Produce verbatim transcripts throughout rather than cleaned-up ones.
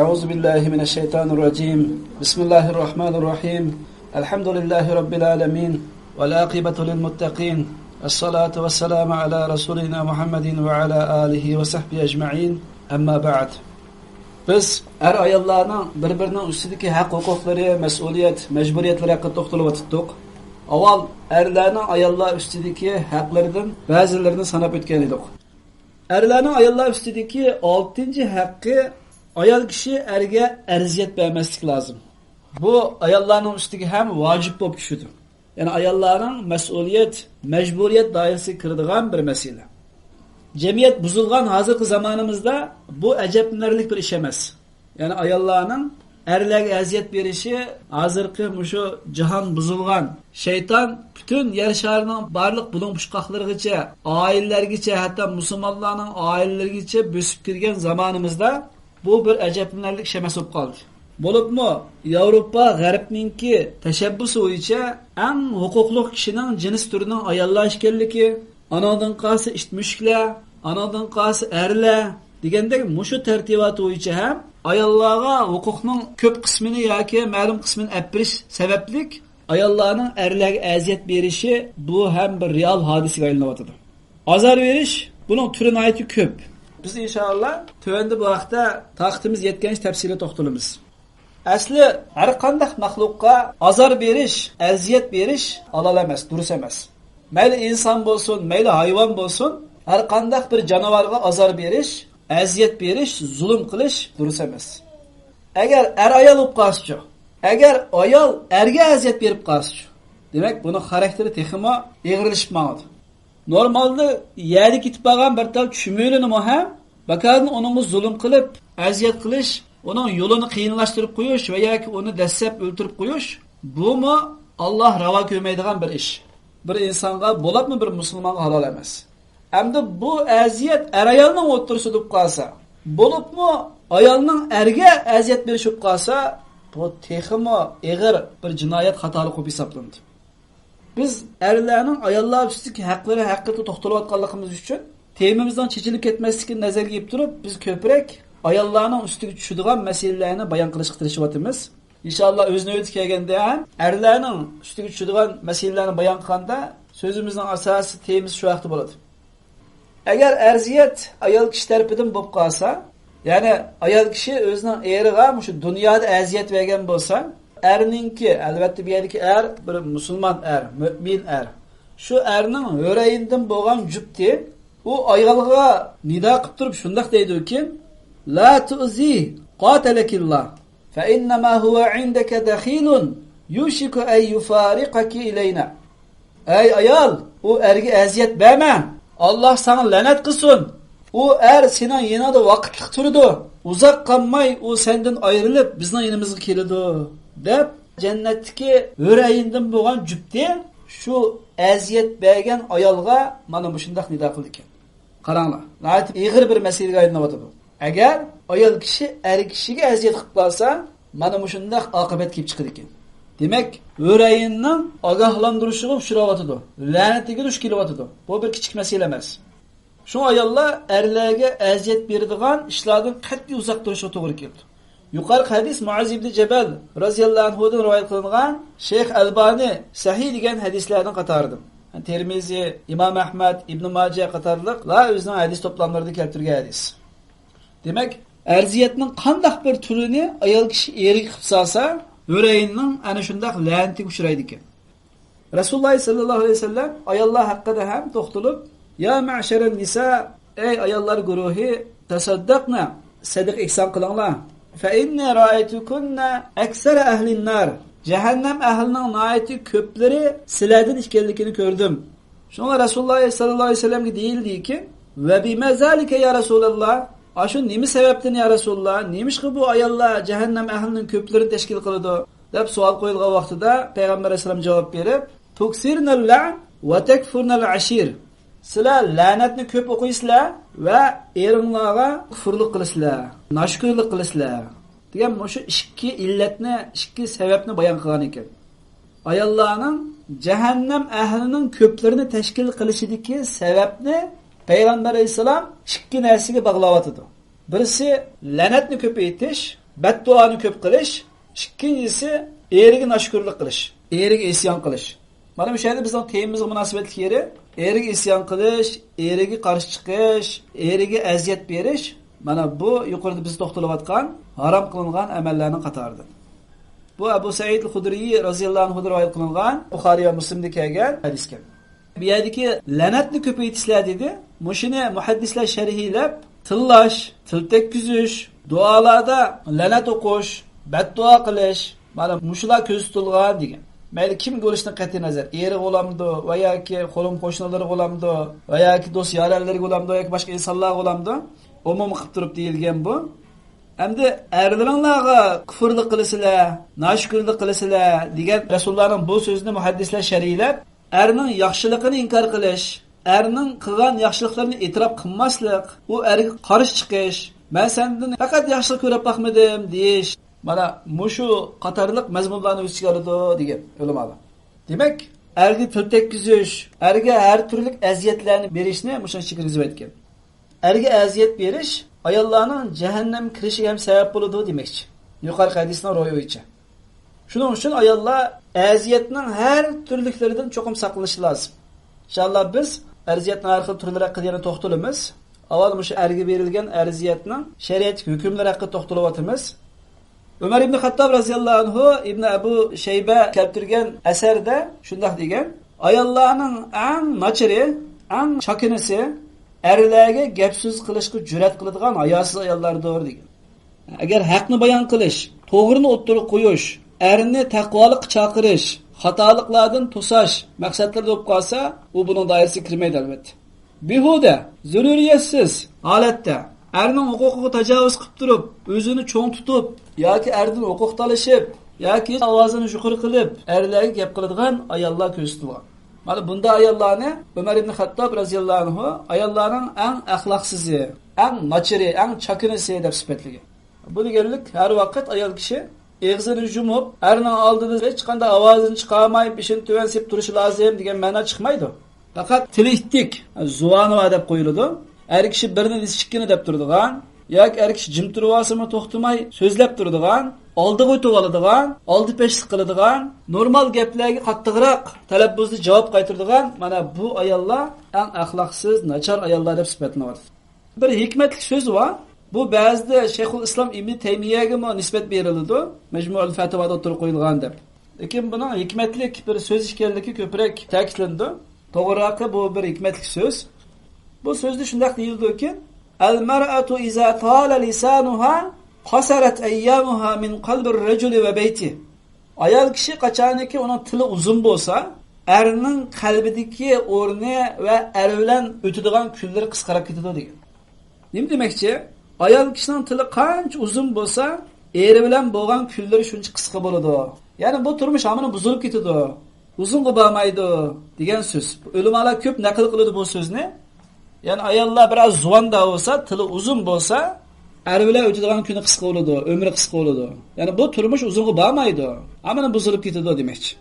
أعوذ بالله من الشيطان الرجيم. بسم الله الرحمن الرحيم. الحمد لله رب العالمين. والعاقبة للمتقين. الصلاة والسلام على رسولنا محمد وعلى آله وصحبه أجمعين. أما بعد. بىز ئەر-ئاياللارنىڭ بىر-بىرىنىڭ ئۈستىدىكى ھەق-ھوقۇقلىرى، مەسئۇلىيەت، مەجبۇرىيەتلىرى ھەققىدە توختىلىۋاتاتتۇق. ئاۋۋال ئەرلەرنىڭ ئاياللار ئۈستىدىكى ھەقلىرىدىن بەزىلىرىنى ساناپ ئۆتكەن ئىدۇق. ئەرلەرنىڭ ئاياللار ئۈستىدىكى ئالتىنچى ھەققى، ئايال كىشى ئەرگە ئەزىيەت بەرمەسلىك لازىم. بۇ ئاياللارنىڭ ئۈستىگە ھەم ۋاجىپ بولۇپ چۈشىدۇ. يەنى ئاياللارنىڭ مەسئۇلىيەت، مەجبۇرىيەت دائىرىسىگە كىرىدىغان بىر مەسىلە. جەمئىيەت بۇزۇلغان ھازىرقى زامانىمىزدا بۇ ئەجەبلىنەرلىك بىر ئىش ئەمەس. يەنى ئاياللارنىڭ ئەرلەرگە ئەزىيەت بېرىشى ھازىرقى مۇشۇ جاھان بۇزۇلغان، شەيتان پۈتۈن يەر شارىنىڭ بارلىق بۇلۇڭ-پۇچقاقلىرىغىچە، ئائىلىلەرگىچە، ھەتتا مۇسۇلمانلارنىڭ ئائىلىلىرىگىچە بۆسۈپ كىرگەن زامانىمىزدا بۇ بىر ئەجەبلىنەرلىك ئىش ئەمەس بولۇپ قالدى. بولۇپمۇ ياۋروپا غەربنىڭكى تەشەببۇسى بويىچە ئەڭ ھوقۇقلۇق كىشىنىڭ جىنس تۈرىنىڭ ئاياللار ئىكەنلىكى، ئانىڭدىن قالسا ئىت مۈشۈكلەر، ئانىڭدىن قالسا ئەرلەر دېگەندەك مۇشۇ تەرتىبات بويىچە ھەم ئاياللارغا ھوقۇقنىڭ كۆپ قىسمىنى ياكى مەلۇم قىسمىنى ئەپ بېرىش سەۋەبلىك ئاياللارنىڭ ئەرلەرگە ئەزىيەت بېرىشى بۇ ھەم بىر رېئال ھادىسىگە ئايلىنىۋاتىدۇ. ئازار بېرىش، بۇنىڭ تۈرى ناھايىتى كۆپ. بىز ئىنشائاللا تۆۋەندە بۇ ھەقتە تاقىتىمىز يەتكەنچە تەپسىلىي توختىلىمىز. ئەسلى ھەر قانداق مەخلۇققا ئازار بېرىش، ئەزىيەت بېرىش ھالال ئەمەس، دۇرۇس ئەمەس. مەيلى ئىنسان بولسۇن، مەيلى ھايۋان بولسۇن، ھەر قانداق بىر جانىۋارغا ئازار بېرىش، ئەزىيەت بېرىش، زۇلۇم قىلىش دۇرۇس ئەمەس. ئەگەر ئەر-ئايال بولۇپ قالسىچۇ؟ ئەگەر ئايال ئەرگە ئەزىيەت بېرىپ قالسىچۇ؟ دېمەك، بۇنىڭ خاراكتېرى تېخىمۇ ئېغىرلىشىپ ماڭىدۇ. نورمالدا يەردە كېتىپ بارغان بىر تال چۈمۈلىنىمۇ ھەم بەكاردىن ئۇنىڭغا زۇلۇم قىلىپ، ئەزىيەت قىلىش، ئۇنىڭ يولىنى قىيىنلاشتۇرۇپ قويۇش ۋە ياكى ئۇنى دەسسەپ ئۆلتۈرۈپ قويۇش، بۇمۇ ئاللاھ راۋا كۆرمەيدىغان بىر ئىش. بىر ئىنسانغا، بولۇپمۇ بىر مۇسۇلمانغا ھالال ئەمەس. ئەمدى بۇ ئەزىيەت ئەر-ئايالنىڭ ئوتتۇرىسىدا بولۇپ قالسا، بولۇپمۇ ئايالنىڭ ئەرگە ئەزىيەت بېرىشى بولۇپ قالسا، بۇ تېخىمۇ ئېغىر بىر جىنايەت خاتالىقى بولۇپ ھېسابلىنىدۇ. بىز ئەرلەرنىڭ ئاياللار ئۈستىدىكى ھەقلىرى ھەققىدە توختىلىۋاتقانلىقىمىز ئۈچۈن، تېمىمىزنىڭ چېچىلىپ كەتمەسلىكىنى نەزەرگە ئېلىپ تۇرۇپ، بىز كۆپرەك ئاياللارنىڭ ئۈستىگە چۈشىدىغان مەسىلىلەرنى بايان قىلىشقا تىرىشىۋاتىمىز. ئىنشائاللا، ئۆز نۆۋىتى كەلگەندە ھەم ئەرلەرنىڭ ئۈستىگە چۈشىدىغان مەسىلىلەرنى بايان قىلغاندا، سۆزىمىزنىڭ ئاساسىي تېمىسى شۇ ھەقتە بولىدۇ. ئەگەر ئەزىيەت ئايال كىشى تەرىپىدىن بولۇپ قالسا، يەنى ئايال كىشى ئۆزىنىڭ ئېرىغا مۇشۇ دۇنيادا ئەزىيەت بەرگەن بولسا، ئەرنىڭكى، ئەلۋەتتە، بۇ يەردىكى ئەر بىر مۇسۇلمان ئەر، مۆمىن ئەر. شۇ ئەرنىڭ ھۆرەينىدىن بولغان جۈپتى ئۇ ئايالغا نىدا قىلىپ تۇرۇپ شۇنداق دەيدۇكى، لا تؤذيه قاتلك الله. فإنما هو عندك دخيل يوشك أن يفارقك إلينا. ئەي ئايال، ئۇ ئەرگە ئەزىيەت بەرمە. ئاللاھ ساڭا لەنەت قىلسۇن. ئۇ ئەر سېنىڭ يېنىڭدا ۋاقىتلىق تۇرىدۇ. ئۇزاق قالماي ئۇ سەندىن ئايرىلىپ، بىزنىڭ يېنىمىزغا كېلىدۇ، دەپ، جەننەتتىكى ھۆرەينىدىن بولغان جۈپتى شۇ ئەزىيەت بەرگەن ئايالغا مانا مۇشۇنداق نىدا قىلىدىكەن. قاراڭلار، ناھايىتى ئېغىر بىر مەسىلىگە ئايلىنىۋاتىدۇ. ئەگەر ئايال كىشى ئەر كىشىگە ئەزىيەت قىلىپ قالسا، مانا مۇشۇنداق ئاقىۋەت كېلىپ چىقىدىكەن. دېمەك، ھۆرەيننىڭ ئاگاھلاندۇرۇشىغا ئۇچراۋاتىدۇ، لەنىتىگە دۇچ كېلىۋاتىدۇ. بۇ بىر كىچىك مەسىلە ئەمەس. شۇڭا ئاياللار ئەرلەرگە ئەزىيەت بېرىدىغان ئىشلاردىن قەتئىي ئۇزاق تۇرۇشىغا توغرا كېلىدۇ. يۇقىرىقى ھەدىس مۇئاز ئىبنى جەبەل رازىياللاھۇ ئەنھۇدىن رىۋايەت قىلىنغان، شەيخ ئەلبانى سەھىھ دېگەن ھەدىسلەرنىڭ قاتارىدا. تىرمىزى، ئىمام ئەھمەد، ئىبنى ماجە قاتارلىقلار ئۆزىنىڭ ھەدىس توپلاملىرىدا كەلتۈرگەن ھەدىس. دېمەك، ئەزىيەتنىڭ قانداق بىر تۈرىنى ئايال كىشى ئېرىگە قىلىپ سالسا، ھۆرەيننىڭ ئەنە شۇنداق لەنىتىگە ئۇچرايدىكەن. رەسۇلۇللاھ سەللەللاھۇ ئەلەيھى ۋەسەللەم ئاياللار ھەققىدە ھەم توختىلىپ، يا مەشەرەن نىسا، ئەي ئاياللار گۇرۇھى، تەسەددەقنە، سەدىقە ئېھسان قىلىڭلار. فەئىننى رائەيتۇكۇننە ئەكسەرە ئەھلىن نار، جەھەننەم ئەھلىنىڭ ناھايىتى كۆپلىرى سىلەردىن ئىكەنلىكىنى كۆردۈم. شۇڭا رەسۇلۇللاھ سەللەللاھۇ ئەلەيھى ۋەسەللەمگە دېيىلدىكى، ۋە بىمە زالىكە يا رەسۇلەللاھ، ئاشۇ نېمە سەۋەبتىن يا رەسۇلۇللاھ، نېمىشقا بۇ ئاياللار جەھەننەم ئەھلىنىڭ كۆپلىرىنى تەشكىل قىلىدۇ؟ دەپ سوئال قويۇلغان ۋاقتىدا پەيغەمبەر ئەلەيھىسسالام جاۋاب بېرىپ، تۇكسىرنەل لەن ۋە تەكفۇرنەل ئەشىر. سىلەر لەنەتنى كۆپ ئوقۇيسىلەر ۋە ئېرىڭلارغا كۇفۇرلۇق قىلىسىلەر، ناشۈكۈرلۈك قىلىسىلەر، دېگەن مۇشۇ ئىككى ئىللەتنى، ئىككى سەۋەبنى بايان قىلغان ئىكەن. ئاياللارنىڭ جەھەننەم ئەھلىنىڭ كۆپلىرىنى تەشكىل قىلىشىدىكى سەۋەبنى پەيغەمبەر ئەلەيھىسسالام ئىككى نەرسىگە باغلاۋاتىدۇ. بىرسى لەنەتنى كۆپەيتىش، بەددۇئانى كۆپ قىلىش، ئىككىنچىسى، ئېرىگە ناشۈكۈرلۈك قىلىش، ئېرىگە ئىسيان قىلىش. مانا مۇشۇ يەردە بىزنىڭ تېمىمىزغا مۇناسىۋەتلىك يېرى، ئېرىگە ئىسيان قىلىش، ئېرىگە قارشى چىقىش، ئېرىگە ئەزىيەت بېرىش. مانا بۇ يۇقىرىدا بىز توختىلىۋاتقان ھارام قىلىنغان ئەمەللەرنىڭ قاتارىدىن. بۇ ئەبۇ سەئىد خۇدرىي رازىياللاھۇ ئەنھۇدىن رىۋايەت قىلىنغان بۇخارىي ۋە مۇسلىمدا كەلگەن ھەدىسكەن. بۇ يەردىكى لەنەتنى كۆپەيتىسىلەر دېدى. مۇشۇنى مۇھەددىسلەر شەرھلەپ، تىللاش، تىل تەگكۈزۈش، دۇئالاردا لەنەت ئوقۇش، بەددۇئا قىلىش، مانا مۇشۇلار كۆزدە تۇتۇلغان دېگەن. مەيلى كىمگە بولۇشىدىن قەتئىي نەزەر، ئېرىغا بولامدۇ ۋە ياكى قولۇم قوشنىلىرىغا بولامدۇ ۋە ياكى دوست يارەنلىرىگە بولامدۇ ياكى باشقا ئىنسانلارغا بولامدۇ، ئومۇمىي قىلىپ تۇرۇپ دېيىلگەن بۇ. ئەمدى ئەرلىرىڭلارغا كۇفرلۇق قىلىسىلەر، ناشۈكۈرلۈك قىلىسىلەر دېگەن رەسۇلۇللانىڭ بۇ سۆزىنى مۇھەددىسلەر شەرھلەپ، ئەرنىڭ ياخشىلىقىنى ئىنكار قىلىش، ئەرنىڭ قىلغان ياخشىلىقلىرىنى ئېتىراپ قىلماسلىق، ئۇ ئەرگە قارشى چىقىش، مەن سەندىن پەقەت ياخشىلىق كۆرۈپ باقمىدىم دېيىش، مانا مۇشۇ قاتارلىق مەزمۇنلارنى ئۆز ئىچىگە ئالىدۇ دېگەن ئۆلىمالار. دېمەك، ئەرگە تىل تەگكۈزۈش، ئەرگە ھەر تۈرلۈك ئەزىيەتلەرنى بېرىشنى مۇشۇنىڭ ئىچىگە كىرگۈزۈۋەتكەن. ئەرگە ئەزىيەت بېرىش ئاياللارنىڭ جەھەننەمگە كىرىشىگە ھەم سەۋەب بولىدۇ دېمەكچى. يۇقىرىقى ھەدىسنىڭ روھى بويىچە. شۇنىڭ ئۈچۈن ئاياللار ئەزىيەتنىڭ ھەر تۈرلۈكلىرىدىن چوقۇم ساقلىنىشى لازىم. ئىنشائاللا، بىز ئەرزىيەتنىڭ ھەر خىل تۈرلىرى ھەققىدە يەنە توختىلىمىز. ئاۋۋال مۇشۇ ئەرگە بېرىلگەن ئەرزىيەتنىڭ شەرىئەتتىكى ھۆكۈملىرى ھەققىدە توختىلىۋاتىمىز. ئۆمەر ئىبن خەتتاب رازىياللاھۇ ئەنھۇ ئىبن ئەبۇ شەيبە كەلتۈرگەن ئەسەردە شۇنداق دېگەن: ئاياللارنىڭ ئەڭ ناچىرى، ئەڭ چاكىنىسى ئەرلەرگە گەپ سۆز قىلىشقا جۈرئەت قىلىدىغان ھاياسىز ئاياللاردۇر دېگەن. ئەگەر ھەقنى بايان قىلىش، توغرىنى ئوتتۇرىغا قويۇش، ئەرنى تەقۋالىققا چاقىرىش، خاتالىقلاردىن توساش مەقسەتلىرىدە بولۇپ قالسا، ئۇ بۇنىڭ دائىرىسىگە كىرمەيدۇ، ئەلۋەتتە. بىھۇدە، زۆرۈرىيەتسىز ھالەتتە ئەرنىڭ ھوقۇقىغا تاجاۋۇز قىلىپ تۇرۇپ، ئۆزىنى چوڭ تۇتۇپ ياكى ئەردىن ھوقۇق تالىشىپ ياكى ئاۋازىنى يۇقىرى قىلىپ ئەرلەرگە گەپ قىلىدىغان ئاياللار كۆزىتىلغان. مانا بۇنداق ئاياللارنى ئۆمەر ئىبن خەتتاب رازىياللاھۇ ئەنھۇ ئاياللارنىڭ ئەڭ ئەخلاقسىزى، ئەڭ ناچىرى، ئەڭ چاكىنىسى دەپ سۈپەتلىگەن. بۇ دېگەنلىك، ھەر ۋاقىت ئايال كىشى ئېغىزىنى يۇمۇپ، ئەرنىڭ ئالدىدا ھېچقانداق ئاۋازىنى چىقارماي، بېشىنى تۆۋەن سېلىپ تۇرۇشى لازىم دېگەن مەنا چىقمايدۇ. پەقەت تىلى ئىتتىك، زۇۋانى بار دەپ قويۇلىدۇ. ئەر كىشى بىرنى دېسە ئىككىنى دەپ تۇرىدىغان، ياكى ئەر كىشى جىم تۇرۇۋالسىمۇ توختىماي سۆزلەپ تۇرىدىغان، ئالدىغا ئۆتۈۋالىدىغان، ئالدىپەشلىك قىلىدىغان، نورمال گەپلەرگە قاتتىقراق تەلەپپۇزدا جاۋاب قايتۇرىدىغان، مانا بۇ ئاياللار ئەڭ ئەخلاقسىز، ناچار ئاياللار دەپ سۈپەتلىنىۋاتىدۇ. بىر ھېكمەتلىك سۆز بار. بۇ بەزىدە شەيخۇل ئىسلام ئىبنى تەيمىيەگىمۇ نىسبەت بېرىلىدۇ، مەجمۇئۇل فەتىۋادا ئوتتۇرىغا قويۇلغان دەپ. لېكىن بۇنىڭ ھېكمەتلىك بىر سۆز ئىكەنلىكى كۆپرەك تەكىتلىنىدۇ. توغرىراقى، بۇ بىر ھېكمەتلىك سۆز. بۇ سۆزدە شۇنداق دېيىلىدۇكى، المرأة إذا طال لسانها قصرت أيامها من قلب الرجل وبيته. ئايال كىشى قاچانكى ئۇنىڭ تىلى ئۇزۇن بولسا، ئەرنىڭ قەلبىدىكى ئورنى ۋە ئەر بىلەن ئۆتىدىغان كۈنلىرى قىسقىراپ كېتىدۇ دېگەن. نېمە دېمەكچى؟ ئايال كىشىنىڭ تىلى قانچە ئۇزۇن بولسا، ئېرى بىلەن بولغان كۈنلىرى شۇنچە قىسقا بولىدۇ. يەنى بۇ تۇرمۇش ھامان بۇزۇلۇپ كېتىدۇ. ئۇزۇنغا بارمايدۇ دېگەن سۆز. ئۆلىمالار كۆپ نەقىل قىلىدۇ بۇ سۆزنى. يەنى ئاياللار بىرئاز زۇۋاندا بولسا، تىلى ئۇزۇن بولسا، ئەر بىلەن ئۆتىدىغان كۈنى قىسقا بولىدۇ، ئۆمرى قىسقا بولىدۇ. يەنى بۇ تۇرمۇش ئۇزۇنغا بارمايدۇ. ھامان بۇزۇلۇپ كېتىدۇ دېمەكچى.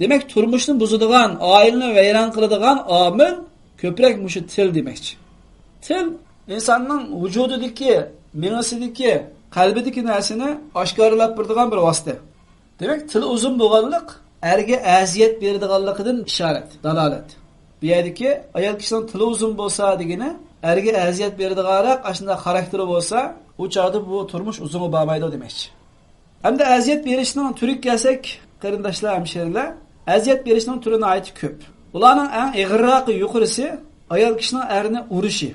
دېمەك، تۇرمۇشنى بۇزىدىغان، ئائىلىنى ۋەيران قىلىدىغان ئامىل كۆپرەك مۇشۇ تىل دېمەكچى. تىل ئىنساننىڭ ۋۇجۇدىدىكى، مېڭىسىدىكى، قەلبىدىكى نەرسىنى ئاشكارىلاپ بېرىدىغان بىر ۋاسىتە. دېمەك، تىلى ئۇزۇن بولغانلىق ئەرگە ئەزىيەت بېرىدىغانلىقىدىن ئىشارەت، دالالەت. بۇ يەردىكى ئايال كىشىنىڭ تىلى ئۇزۇن بولسا دېگىنى، ئەرگە ئەزىيەت بېرىدىغانراق ئاشۇنداق خاراكتېرى بولسا، ئۇ چاغدا بۇ تۇرمۇش ئۇزۇنغا بارمايدۇ دېمەكچى. ئەمدى ئەزىيەت بېرىشنىڭ تۈرىگە كەلسەك، قېرىنداشلار، ھەمشىرىلەر، ئەزىيەت بېرىشنىڭ تۈرى ناھايىتى كۆپ. ئۇلارنىڭ ئەڭ ئېغىرراقى، يۇقىرىسى ئايال كىشىنىڭ ئەرنى ئۇرۇشى،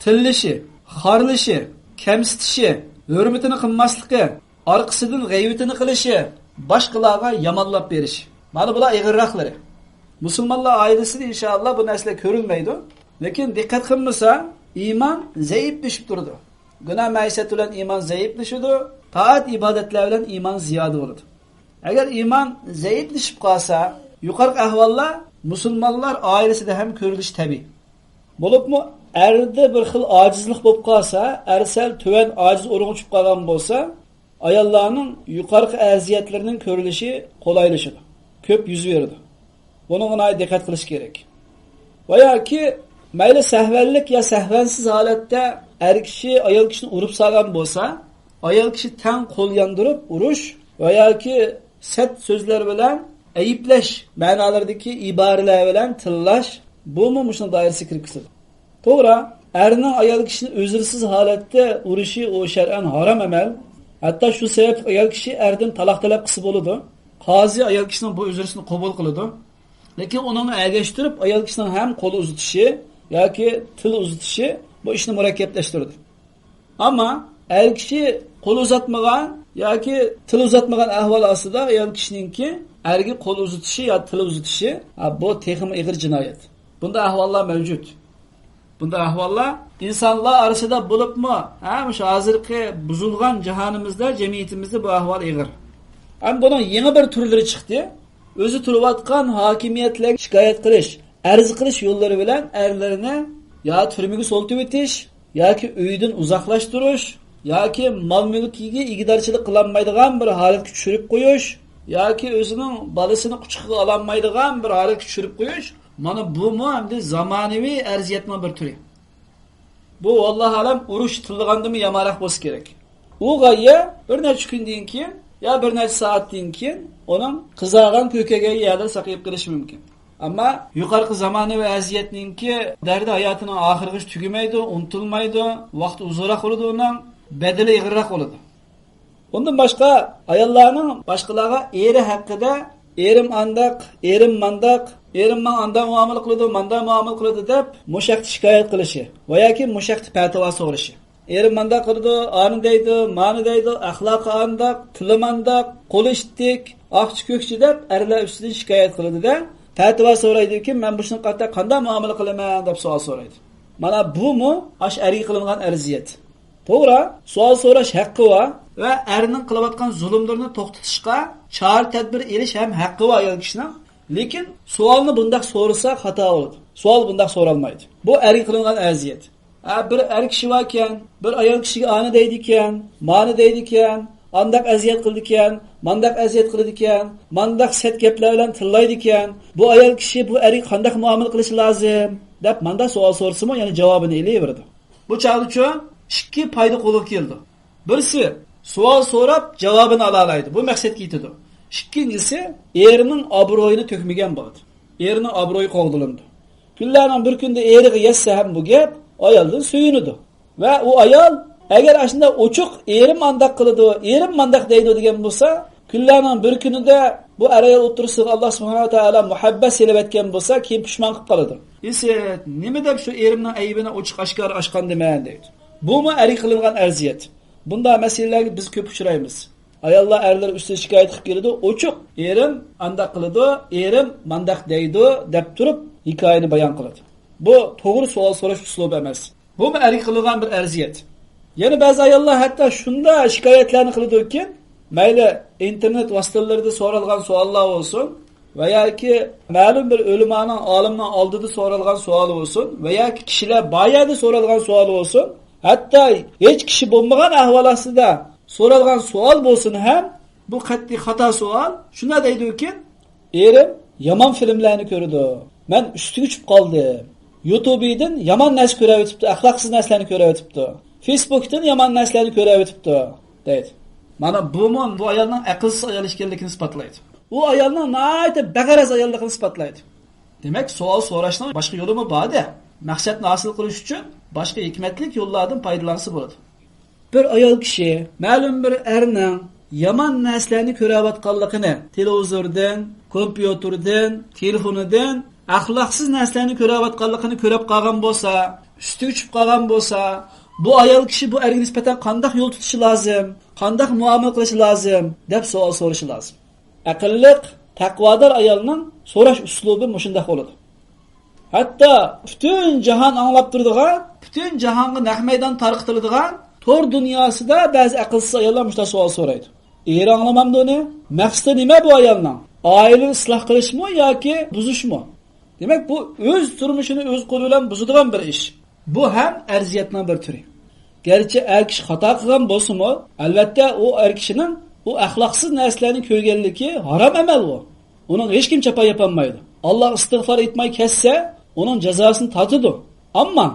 تىللىشى، خارلىشى، كەمسىتىشى، ھۆرمىتىنى قىلماسلىقى، ئارقىسىدىن غەيۋىتىنى قىلىشى، باشقىلارغا يامانلاپ بېرىشى. مانا بۇلار ئېغىرراقلىرى. مۇسۇلمانلار ئائىلىسىدە ئىنشائاللا بۇ نەرسىلەر كۆرۈلمەيدۇ. لېكىن دىققەت قىلمىسا، ئىمان زەئىپلىشىپ تۇرىدۇ. گۇناھ مەسىيەت بىلەن ئىمان زەئىپلىشىدۇ، تائەت ئىبادەتلەر بىلەن ئىمان زىيادە بولىدۇ. ئەگەر ئىمان زەئىپلىشىپ قالسا، يۇقىرىقى ئەھۋاللار مۇسۇلمانلار ئائىلىسىدە ھەم كۆرۈلۈشى تەبىئىي. بولۇپمۇ ئەردە بىر خىل ئاجىزلىق بولۇپ قالسا، ئەر سەل تۆۋەن ئاجىز ئورۇنغا چۈشۈپ قالغان بولسا، ئاياللارنىڭ يۇقىرىقى ئەزىيەتلىرىنىڭ كۆرۈلۈشى قولايلىشىدۇ، كۆپ يۈز بېرىدۇ. بۇنىڭغا ناھايىتى دىققەت قىلىش كېرەك. ۋە ياكى مەيلى سەھۋەنلىك يا سەھۋەنسىز ھالەتتە ئەر كىشى ئايال كىشىنى ئۇرۇپ سالغان بولسا، ئايال كىشى تەڭ قول ياندۇرۇپ ئۇرۇش ۋە ياكى سەت سۆزلەر بىلەن ئەيىبلەش مەنالىرىدىكى ئىبارىلەر بىلەن تىللاش، بۇمۇ مۇشۇنىڭ دائىرىسىگە كىرىپ كېتىدۇ. توغرا، ئەرنىڭ ئايال كىشىنى ئۆزرىسىز ھالەتتە ئۇرۇشى ئۇ شەرئەن ھارام ئەمەل. ھەتتا شۇ سەۋەبلىك ئايال كىشى ئەردىن تالاق تەلەپ قىلسا بولىدۇ. قازى ئايال كىشىنىڭ بۇ ئۆزرىسىنى قوبۇل قىلىدۇ. لېكىن ئۇنىڭغا ئەگەشتۈرۈپ ئايال كىشىنىڭ ھەم قول ئۇزىتىشى ياكى تىل ئۇزىتىشى بۇ ئىشنى مۇرەككەپلەشتۈرىدۇ. ئەمما ئەر كىشى قول ئۇزاتمىغان ياكى تىل ئۇزاتمىغان ئەھۋال ئاستىدا ئايال كىشىنىڭكى ئەرگە قول ئۇزىتىشى يا تىل ئۇزىتىشى، ھە، بۇ تېخىمۇ ئېغىر جىنايەت. بۇنداق ئەھۋاللار مەۋجۇت. بۇنداق ئەھۋاللار ئىنسانلار ئارىسىدا بولۇپمۇ، ھە، مۇشۇ ھازىرقى بۇزۇلغان جاھانىمىزدا، جەمئىيىتىمىزدە بۇ ئەھۋال ئېغىر. ھەم بۇنىڭ يېڭى بىر تۈرلىرى چىقتى. ئۆزى تۇرۇۋاتقان ھاكىمىيەتلەرگە شىكايەت قىلىش، ئەرز قىلىش يوللىرى بىلەن ئەرلىرىنى يا تۈرمىگە سولىتىۋېتىش، ياكى ئۆيدىن ئۇزاقلاشتۇرۇش، ياكى مال مۈلكىگە ئىگىدارچىلىق قىلالمايدىغان بىر ھالەتكە چۈشۈرۈپ قويۇش، ياكى ئۆزىنىڭ بالىسىنى قۇچىقىغا ئالالمايدىغان بىر ھالەتكە چۈشۈرۈپ قويۇش، مانا بۇمۇ ئەمدى زامانىۋى ئەرزىيەتنىڭ بىر تۈرى. بۇ، ۋاللاھۇ ئەلەم، ئۇرۇش تىللىغاندىمۇ يامانراق بولسا كېرەك. ئۇ غايە بىر نەچچە كۈندىن كېيىن يا بىر نەچچە سائەتتىن كېيىن ئۇنىڭ قىزارغان كۆكەيگەن يەرلىرى ساقىيىپ قېلىشى مۇمكىن. ئەمما يۇقىرىقى زامانىۋى ئەزىيەتنىڭكى دەردى ھاياتىنىڭ ئاخىرىغىچە تۈگىمەيدۇ، ئۇنتۇلمايدۇ، ۋاقتى ئۇزۇنراق بولىدۇ، ئۇنىڭ بەدىلى ئېغىرراق بولىدۇ. ئۇندىن باشقا، ئاياللارنىڭ باشقىلارغا ئېرى ھەققىدە «ئېرىم ئانداق، ئېرىم مانداق، ئېرىم ماڭا ئانداق مۇئامىلە قىلىدۇ، مانداق مۇئامىلە قىلىدۇ» دەپ، مۇشۇ ھەقتە شىكايەت قىلىشى ۋە ياكى مۇشۇ ھەقتە پەتىۋا سورىشى. «ئېرىم مانداق قىلىدۇ، ئانى دەيدۇ، مانى دەيدۇ، ئەخلاقى ئانداق، تىلى مانداق، قولى ئىتتىك، ئاقچى كۆكچى» دەپ، ئەرلەر ئۈستىدىن شىكايەت قىلىدۇ-دە، پەتىۋا سورايدۇكى، «مەن بۇشۇنىڭغا قانداق مۇئامىلە قىلىمەن؟» دەپ سوئال سورايدۇ. مانا بۇمۇ ئاشۇ ئەرگە قىلىنغان ئەرزىيەت. توغرا، سوئال سوراش ھەققى بار ۋە ئەرنىڭ قىلىۋاتقان زۇلۇملىرىنى توختىتىشقا چارە-تەدبىر ئېلىش ھەم ھەققى بار ئايال كىشىنىڭ. لېكىن سوئالنى بۇنداق سورىسا خاتا بولىدۇ. سوئال بۇنداق سورالمايدۇ. بۇ ئەرگە قىلىنغان ئەزىيەت. ھە، بىر ئەر كىشى باركەن، بىر ئايال كىشىگە ئانى دەيدىكەن، مانى دەيدىكەن، ئانداق ئەزىيەت قىلىدىكەن، مانداق ئەزىيەت قىلىدىكەن، مانداق سەت گەپلەر بىلەن تىللايدىكەن، بۇ ئايال كىشى بۇ ئەرگە قانداق مۇئامىلە قىلىشى لازىم؟ دەپ مانداق سوئال سورىسىمۇ يەنە جاۋابىنى ئېلىۋېرىدۇ. بۇ چاغدىچۇ ئىككى پايدا قولغا كېلىدۇ. بىرسى، سوئال سوراپ جاۋابىنى ئالالايدۇ. بۇ مەقسەتكە يېتىدۇ. ئىككىنچىسى، ئېرىنىڭ ئابرۇيىنى تۆكمىگەن بولىدۇ. ئېرىنىڭ ئابرۇيى قوغدىلىدۇ. كۈنلەرنىڭ بىر كۈنىدە ئېرىغا يەتسە ھەم بۇ گەپ، ئايالدىن سۆيۈنىدۇ. ۋە ئۇ ئايال ئەگەر ئاشۇنداق ئوچۇق «ئېرىم ئانداق قىلىدۇ، ئېرىم مانداق دەيدۇ» دېگەن بولسا، كۈنلەرنىڭ بىر كۈنىدە بۇ ئەر-ئايال ئوتتۇرىسىغا ئاللا سۇبھانەھۇ ۋە تائالا مۇھەببەت سېلىۋەتكەن بولسا، كېيىن پۇشمان قىلىپ قالىدۇ. «ئىسىت، نېمە دەپ شۇ ئېرىمنىڭ ئەيىبىنى ئوچۇق ئاشكارا ئاچقاندىمەن؟» دەيدۇ. بۇمۇ ئەرگە قىلىنغان ئەرزىيەت. بۇنداق مەسىلىلەرگە بىز كۆپ ئۇچرايمىز. ئاياللار ئەرلەر ئۈستىدە شىكايەت قىلىپ كېلىدۇ، ئوچۇق «ئېرىم ئانداق قىلىدۇ، ئېرىم مانداق دەيدۇ» دەپ تۇرۇپ ھېكايىنى بايان قىلىدۇ. بۇ توغرا سوئال سوراش ئۇسلۇبى ئەمەس. بۇمۇ ئەرگە قىلىنغان بىر ئەرزىيەت. يەنە بەزى ئاياللار ھەتتا شۇنداق شىكايەتلەرنى قىلىدۇكى، مەيلى ئىنتېرنېت ۋاسىتىلىرىدا سورالغان سوئاللار بولسۇن ۋە ياكى مەلۇم بىر ئۆلىمانىڭ، ئالىمنىڭ ئالدىدا سورالغان سوئالى بولسۇن ۋە ياكى كىشىلەر بار يەردە سورالغان سوئالى بولسۇن، ھەتتا ھېچ كىشى بولمىغان ئەھۋال ئاستىدا سورالغان سوئال بولسۇن ھەم، بۇ قەتئىي خاتا سوئال. شۇنداق دەيدۇكى، «ئېرىم يامان فىلىملەرنى كۆرىدۇ. مەن ئۈستىگە چۈشۈپ قالدىم. يۇتۇبىدىن يامان نەرسە كۆرۈۋېتىپتۇ، ئەخلاقسىز نەرسىلەرنى كۆرۈۋېتىپتۇ. فېيسبۇكتىن يامان نەرسىلەرنى كۆرۈۋېتىپتۇ» دەيدۇ. مانا بۇمۇ بۇ ئايالنىڭ ئەقىلسىز ئايال ئىكەنلىكىنى ئىسپاتلايدۇ. ئۇ ئايالنىڭ ناھايىتى بەغەرەز ئاياللىقىنى ئىسپاتلايدۇ. دېمەك، سوئال سوراشنىڭ باشقا يولىمۇ بار-دە. مەقسەتنى ھاسىل قىلىش ئۈچۈن باشقا ھېكمەتلىك يوللاردىن پايدىلانسا بولىدۇ. بىر ئايال كىشى مەلۇم بىر ئەرنىڭ يامان نەرسىلەرنى كۆرۈۋاتقانلىقىنى، تېلېۋىزوردىن، كومپيۇتېردىن، تېلېفونىدىن ئەخلاقسىز نەرسىلەرنى كۆرۈۋاتقانلىقىنى كۆرۈپ قالغان بولسا، ئۈستىگە چۈشۈپ قالغان بولسا، بۇ ئايال كىشى بۇ ئەرگە نىسبەتەن قانداق يول تۇتۇشى لازىم، قانداق مۇئامىلە قىلىشى لازىم دەپ سوئال سورىشى لازىم. ئەقىللىق، تەقۋادار ئايالنىڭ سوراش ئۇسلۇبى مۇشۇنداق بولىدۇ. ھەتتا پۈتۈن جاھان ئاڭلاپ تۇرىدىغان، پۈتۈن جاھانغا نەق مەيدان تارقىتىلىدىغان تور دۇنياسىدا بەزى ئەقىلسىز ئاياللار مۇشۇنداق سوئال سورايدۇ. ئېرى ئاڭلىمامدۇ ئۇنى؟ مەقسىتى نېمە بۇ ئايالنىڭ؟ ئائىلىنى ئىسلاھ قىلىشمۇ ياكى بۇزۇشمۇ؟ دېمەك، بۇ ئۆز تۇرمۇشىنى ئۆز قولى بىلەن بۇزىدىغان بىر ئىش. بۇ ھەم ئەرزىيەتنىڭ بىر تۈرى. گەرچە ئەر كىشى خاتا قىلغان بولسىمۇ، ئەلۋەتتە، ئۇ ئەر كىشىنىڭ ئۇ ئەخلاقسىز نەرسىلەرنى كۆرگەنلىكى ھارام ئەمەل ئۇ. ئۇنىڭغا ھېچكىم جاپا ياپالمايدۇ. ئاللاغا ئىستىغپار ئېيتماي كەتسە، ئۇنىڭ جازاسىنى تارتىدۇ. ئەمما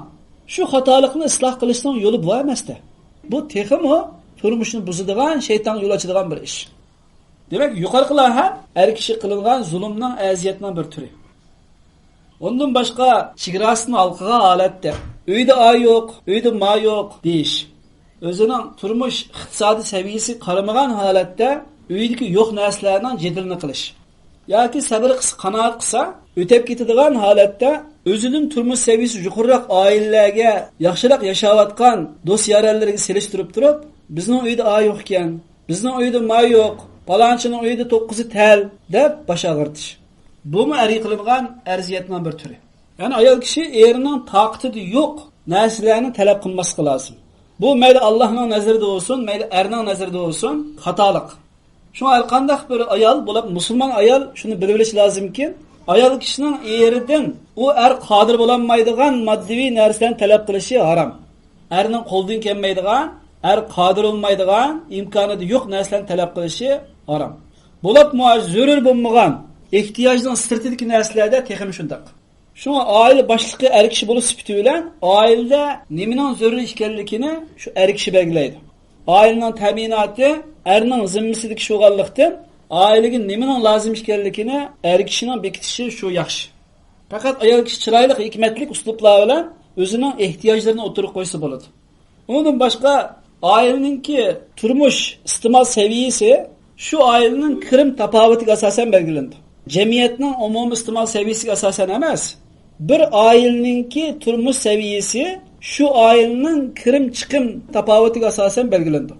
شۇ خاتالىقنى ئىسلاھ قىلىشنىڭ يولى بۇ ئەمەستە. بۇ تېخىمۇ تۇرمۇشنى بۇزىدىغان، شەيتانغا يول ئاچىدىغان بىر ئىش. دېمەك، يۇقىرىقىلار ھەم ئەر كىشىگە قىلىنغان زۇلۇمنىڭ، ئەزىيەتنىڭ بىر تۈرى. ئۇندىن باشقا، چېگراسىدىن ھالقىغان ھالەتتە، «ئۆيدە ئا يوق، ئۆيدە ما يوق» دېيىش. ئۆزىنىڭ تۇرمۇش ئىقتىسادىي سەۋىيىسىگە قارىمىغان ھالەتتە ئۆيدىكى يوق نەرسىلەرنىڭ جېدىلىنى قىلىش. ياكى سەۋر قىلسا، قانائەت قىلسا، ئۆتەپ كېتىدىغان ھالەتتە ئۆزىدىن تۇرمۇش سەۋىيىسى يۇقىرىراق ئائىلىلەرگە، ياخشىراق ياشاۋاتقان دوست-يارەنلىرىگە سېلىشتۇرۇپ تۇرۇپ، «بىزنىڭ ئۆيدە ئا يوق ئىكەن، بىزنىڭ ئۆيدە ما يوق، پالانچىنىڭ ئۆيىدە توققۇزى تەل» دەپ باش ئاغرىتىش. بۇمۇ ئەرگە قىلىنغان ئەزىيەتنىڭ بىر تۈرى. يەنى ئايال كىشى ئېرىنىڭ تاقىتىدە يوق نەرسىلەرنى تەلەپ قىلماسلىقى لازىم. بۇ مەيلى ئاللاھنىڭ نەزىرىدە بولسۇن، مەيلى ئەرنىڭ نەزىرىدە بولسۇن، خاتالىق. شۇڭا ھەرقانداق بىر ئايال، بولۇپ مۇسۇلمان ئايال، شۇنى بىلىۋېلىشى لازىمكى، ئايال كىشىنىڭ ئېرىدىن ئۇ ئەر قادىر بولالمايدىغان ماددىۋى نەرسىلەرنى تەلەپ قىلىشى ھارام. ئەرنىڭ قولىدىن كەلمەيدىغان، ئەر قادىر بولمايدىغان، ئىمكانىيىتى يوق نەرسىلەرنى تەلەپ قىلىشى ھارام. بولۇپمۇ زۆرۈر بولمىغان، ئېھتىياجنىڭ سىرتىدىكى نەرسىلەردە تېخىمۇ شۇنداق. شۇڭا ئائىلە باشلىقى ئەر كىشى بولۇش سۈپىتى بىلەن ئائىلىدە نېمىنىڭ زۆرۈر ئىكەنلىكىنى شۇ ئەر كىشى بەلگىلەيدۇ. ئائىلىنىڭ تەمىناتى ئەرنىڭ زىممىسىدىكى ئىش بولغانلىقتىن، ئائىلىگە نېمىنىڭ لازىم ئىكەنلىكىنى ئەر كىشىنىڭ بېكىتىشى شۇ ياخشى. پەقەت ئايال كىشى چىرايلىق، ھېكمەتلىك ئۇسلۇبلار بىلەن ئۆزىنىڭ ئېھتىياجلىرىنى ئوتتۇرىغا قويسا بولىدۇ. ئۇنىڭدىن باشقا، ئائىلىنىڭكى تۇرمۇش ئىستېمال سەۋىيىسى شۇ ئائىلىنىڭ كىرىم تاپاۋىتىگە ئاساسەن بەلگىلىنىدۇ. جەمئىيەتنىڭ ئومۇمىي ئىستېمال سەۋىيىسىگە ئاساسەن ئەمەس، بىر ئائىلىنىڭكى تۇرمۇش سەۋىيىسى شۇ ئائىلىنىڭ كىرىم چىقىم تاپاۋىتىگە ئاساسەن بەلگىلىنىدۇ.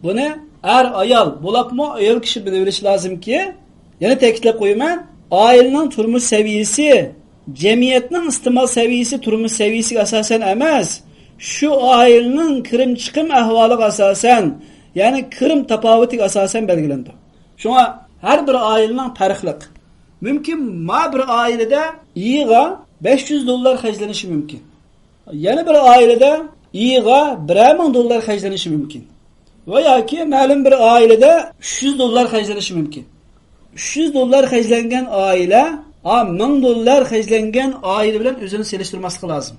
بۇنى ئەر، ئايال، بولۇپمۇ ئايال كىشى بىلىۋېلىشى لازىمكى، يەنە تەكىتلەپ قويىمەن، ئائىلىنىڭ تۇرمۇش سەۋىيىسى جەمئىيەتنىڭ ئىستېمال سەۋىيىسى، تۇرمۇش سەۋىيىسىگە ئاساسەن ئەمەس، شۇ ئائىلىنىڭ كىرىم چىقىم ئەھۋالىغا ئاساسەن، يەنى كىرىم تاپاۋىتىگە ئاساسەن بەلگىلىنىدۇ. شۇڭا ھەر بىر ئائىلىنىڭ پەرقلىق. مۇمكىن، ما بىر ئائىلىدە يىلىغا بەش يۈز دوللار خەجلىنىشى مۇمكىن. يەنە بىر ئائىلىدە يىلىغا بىرەر مىڭ دوللار خەجلىنىشى مۇمكىن. ۋە ياكى مەلۇم بىر ئائىلىدە ئۈچ يۈز دوللار خەجلىنىشى مۇمكىن. ئۈچ يۈز دوللار خەجلەنگەن ئائىلە، ئا، مىڭ دوللار خەجلەنگەن ئائىلە بىلەن ئۆزىنى سېلىشتۇرماسلىقى لازىم.